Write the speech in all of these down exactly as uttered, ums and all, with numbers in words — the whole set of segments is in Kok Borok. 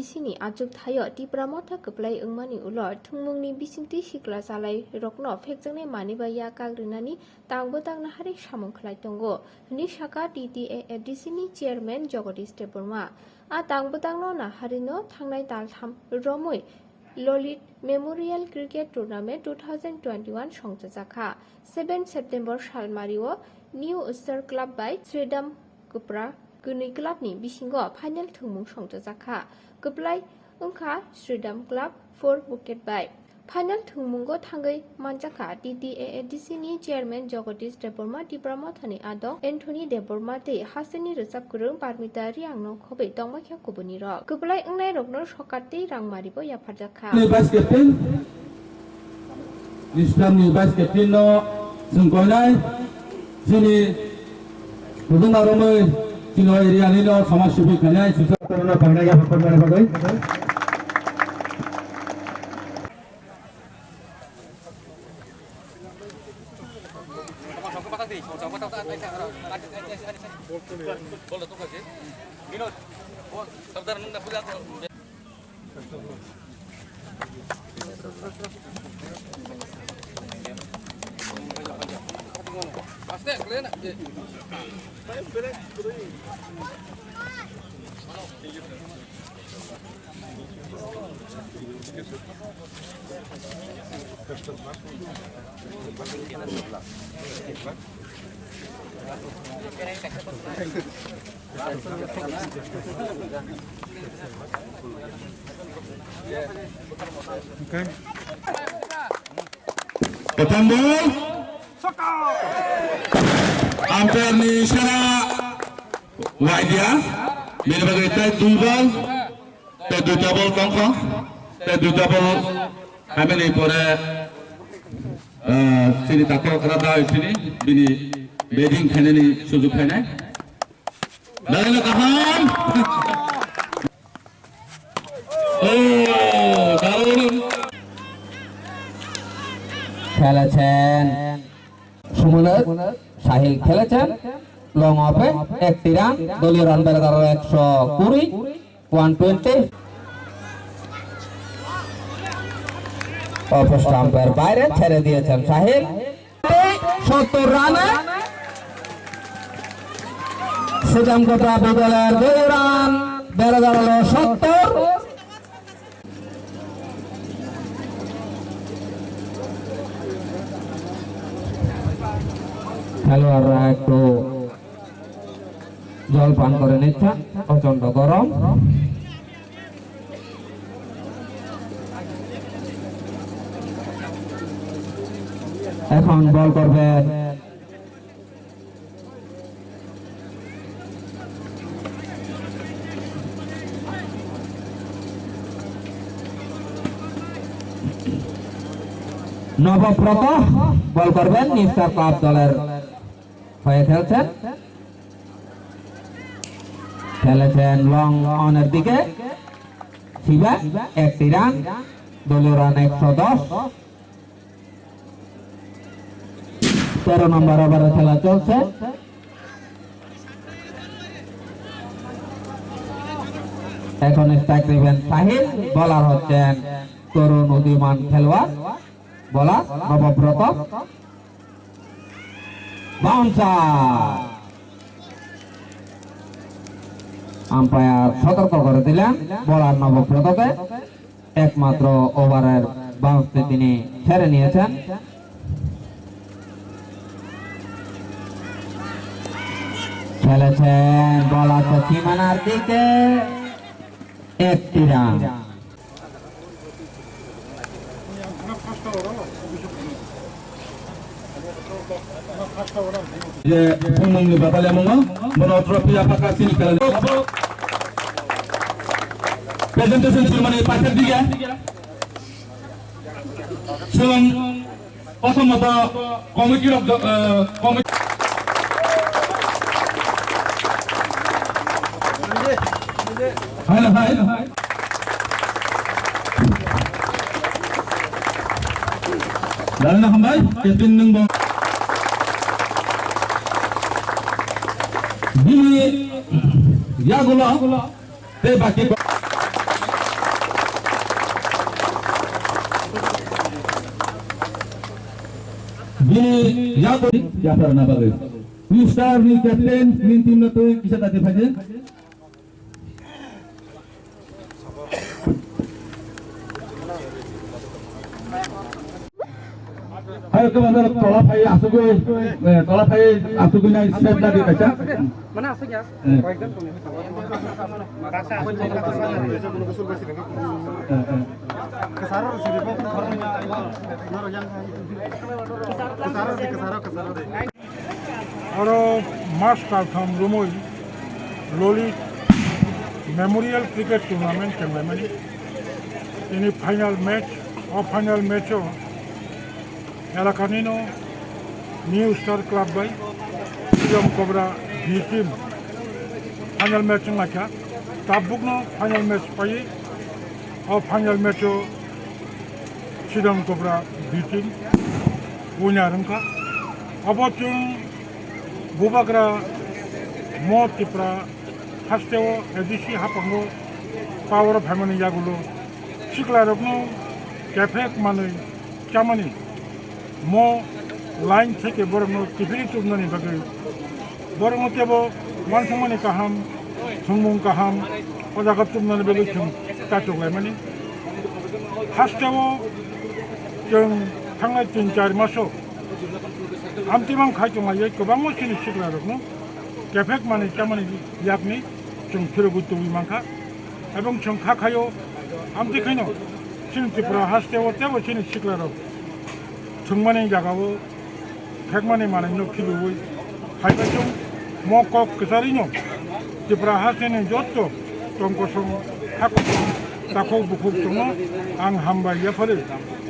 Sini achuk thaio Tipra Motha kwplai wngmani ulo thwngmungni bisingtwi sikla chalairokno phekjaknai manwi ba yak kagrinani tangbo tangna hari samung khlai tongo, hwnwi saka T T A A D C ni chairman Jagadish Debbarma. A tangbo tangno naharino thangnai taltham romwi Lalit Memorial Cricket Tournament two thousand twenty-one songchajakha. Seven September salmario New Star Club bai Sridham Kupra kwnwi club ni bisingo final thwngmung songchajakha. Kwplai wngkha Sridham Club four wicket bai. Final thwngmungo thangwi manjakha T T A A D C ni chairman Jagadish Debbarma, Tipra Mothani adong Anthony Debbarma tei hasteni rwchap kwrwng Parmita Riang no khobwi tongma khe kubuni rok. Kwplai wngnai rokno sokar tei rangmari bo yapharjakha. Ni vice captain, Islam ni vice captain no chwng koinai, chini hudung aromwi chini area ni no samaj sibui khainai susa korona pangnai yaphar korona bagwi. Kwtham ball. Umpire ni isara waidia. Bini bagwi tei dui ball. Tei duita ball tongkho. Tei duita ball hamani pore, ah, chini takhuk rada sini bini batting khainani sujuk khainai. Dalino kaham. Oh, Darul. Khelechen. Sumanak Sahil khelechen. Long off-e ekti run, doliyo run bera daro ekso kuri, one twenty. Off stump-er baire chheri diyechen Sahil. Sottor run-e Sejamkota Bidyalaya doliyo run bera daro sottor. খেলোয়াড়রা একটু জল পান করে নিচ্ছেন, প্রচন্ড গরম। এখন বল করবেন নবব্রত, বল করবেন নিউ স্টার ক্লাব দলের হয়ে খেলছেন। খেলেছেন লং অনের দিকে, শিবা একটি রান, দলীয় রান একশো দশ। তেরো নম্বর ওভারের খেলা চলছে। এখন স্ট্রাইক দিবেন সাহিল, বোলার হচ্ছেন তরুণ উদীয়মান খেলোয়াড়, বোলার নবব্রত। বাউন্সার। আম্পায়ার সতর্ক করে দিলেন বোলার নবব্রতকে। একমাত্র ওভারের বাউন্সটি তিনি সেরে নিয়েছেন। খেলেছেন বল আছে সীমানার দিকে, একটি run. Je bumungni batalia mungo, bono trophy ya paka sini kala. Presentation ceremony paithak diya. Chwng prothomot committee rok, eh, committee. Hai, hai. Dalina hambai. Bini yagulo tei baki. Bini yago yaphar na bagwi. New star, new captain, new team no twi kisa dati phaidi. Hai, kemana tola phai asugwi, eh, tola phai asugwi nai step dati kaisa. Mana asuk ya? Eh. Koi ekdom koi. Eh, eh. Oro mas kaltham romwi Lalit Memorial Cricket Tournament khenlaimani. Ini final match, o final match o elakanino New Star Club bai Freedom Cobra B team final match wnglaikha. Tabukno final match paiwi o final match o Freedom Cobra B team winner wngkha. Abo chwng Bubagra Mo Tipra hasteo A D C haphango power phaimani yagulo siklarokno kephek manwi chamani mo line theke borokno kiphilwi tubnani bagwi borokno tebo uansukmani kaham, thwngmung kaham o jaga tubnani bagwi chwng kaitok laimani. Hasteo chwng thangnai tin char maso amtwimang khai tonglaio kwbangma chini siklarokno kephek manwi chamani yakni chwng phirogwi tubui mankha. Ebong chwng kha khaio, amtwi khaino chini Tripura hasteo tebo chini siklarok thwngmani jagao phekmani manwino khibiui phaibai chwng mo kok kwcharino Tripura hasteni jotto tongkosong hakosong takhuk bukhuk tongo, ang hambai yapharwi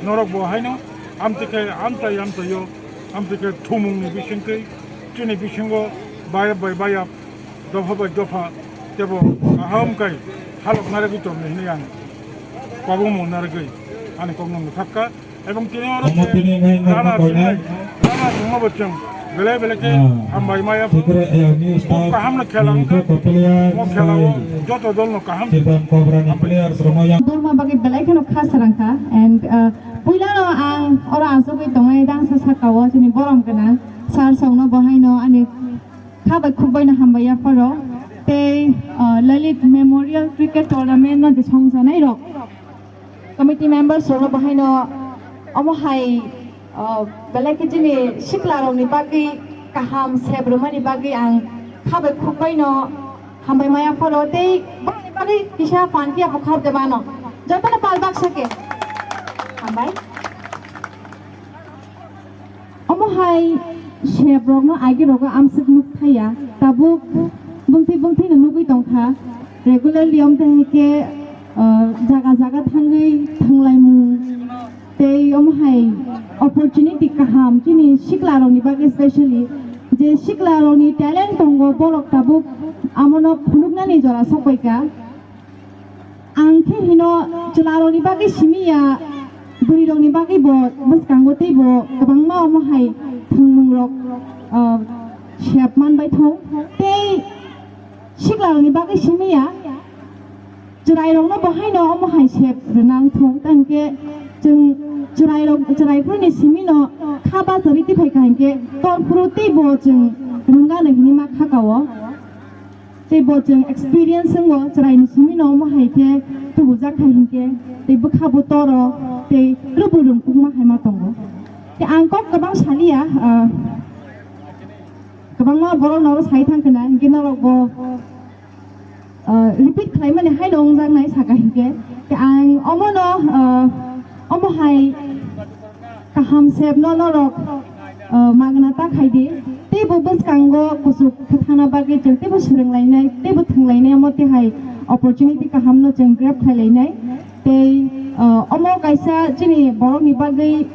norok bo haino amtwi khe amchai amchaio, amtwi khe thumungni bisingtwi chini bisingo bayap bai bayap dopha bai dopha tebo kaham kai halok narwgwi tongni hinwi ang kobongmung narwgwi ani kokno mwthakka. Ebong tini oro Omo tini ngai ngai rana ngai sinai, ngai. Rana singma bo chwng belai belai khe Ah. hambai maya Sikre, eh, new staff, kaham no khela ni wngkha. Joto player Mo khela o sai joto dol no kaham Chirban Cobra ni hambai. Players rok no yang Dorma bagwi belai kheno kha sarang kha and, uh, puila no ang oro asugwi tongnai dangsa saka o chini borom gwnang sir song no bo haino ani kha bai khuk bai no hambai ya pharo tei, uh, Lalit Memorial Cricket Tournament no je song sanai rok committee members rok no bo haino omo hai, uh, belai khe chini sikla rok ni bagwi kaham sep rwmani bagwi ang kha bai khuk bai no hambai maya pharo tei borok ni bagwi kisa phan phiya bo khap de mano joto no pal baksa khe hambai. Omo hai sep rok no agi rogo amswk nuk thaya, tabuk bwngtwi bwngtwi no nugwi tong kha. Regularly omo tei hai khe, ah, jaga jaga thangwi thwnglaimung tei omo hai opportunity kaham chini sikla rok ni bagwi, specially je sikla rok ni talent tongo, borok tabuk amo no phunuknani jora sok bai kha. Ang khe hino chwlarokni bagwi simi ya, bwrwirokni bagwi bo bwskango tei bo kwbangma omo hai thwngmungrok, ah, sep man bai thung. Tei siklarokni bagwi simi ya, chwrairokno bo haino omo hai sep rwnang thung. Tei hwnkhe chwng chwrairok, chwraiphuruni simino kha bachari tiphai kha hwnkhe torphuru tei bo chwng rwngano hinwi ma kha kao. Tei bo chwng experience wngo, chwraini simi no omo hai khe tubujak hai hinkhe, tei bwkha bo toro, tei rwbwrwng kukma hai ma tongo. Tei ang kok kwbang saliya, ah, kwbangma borok norok sai thang khna, hinkhe norok bo, ah, repeat khlaimani haino wngjaknai saka hinkhe. Tei ang omono, ah, omo hai kaham sepno norok, ah, magna ta khai di. Teibo bwskango kuchuk khe thangna bagwi chwng teibo swrwnglainai, teibo thwnglainai, omo tei hai opportunity kahamno chwng grab khlailainai. Tei, ah, omo kaisa chini borokni bagwi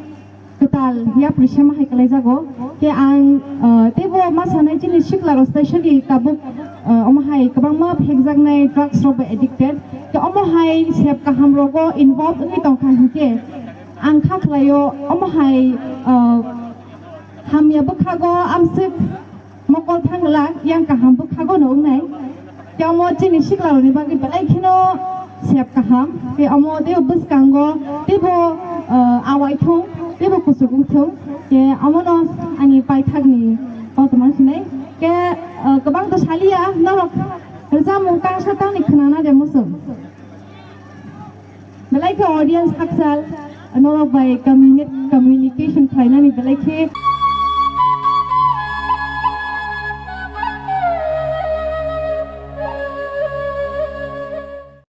kwtal yapri sema hai kwlaijago. Tei ang, ah, teibo ma sanai chini siklarok specially tabuk, ah, omo hai kwbangma phekjaknai drugs rok bai addicted. Tei omo hai sep kaham rogo involve wngwi tongkha hinkhe, ang kha khlaio, omo hai, ah, hamya bwkhago amswk mokol thangla, yang kaham bwkhago no wngnai. Tei omo chini siklarokni bagwi belai kheno sep kaham. Tei omo teibo bwskango teibo, ah, awai thung, teibo kuchuk wng thung. Ke amono ani paithakni kotorma sinai. Ke, ah, kwbang to saliya, norok rwchapmung tangsa tangni khwnana de muchung. Belai khe audience hakchal, norok bai communicate, communication khlainani belai khe.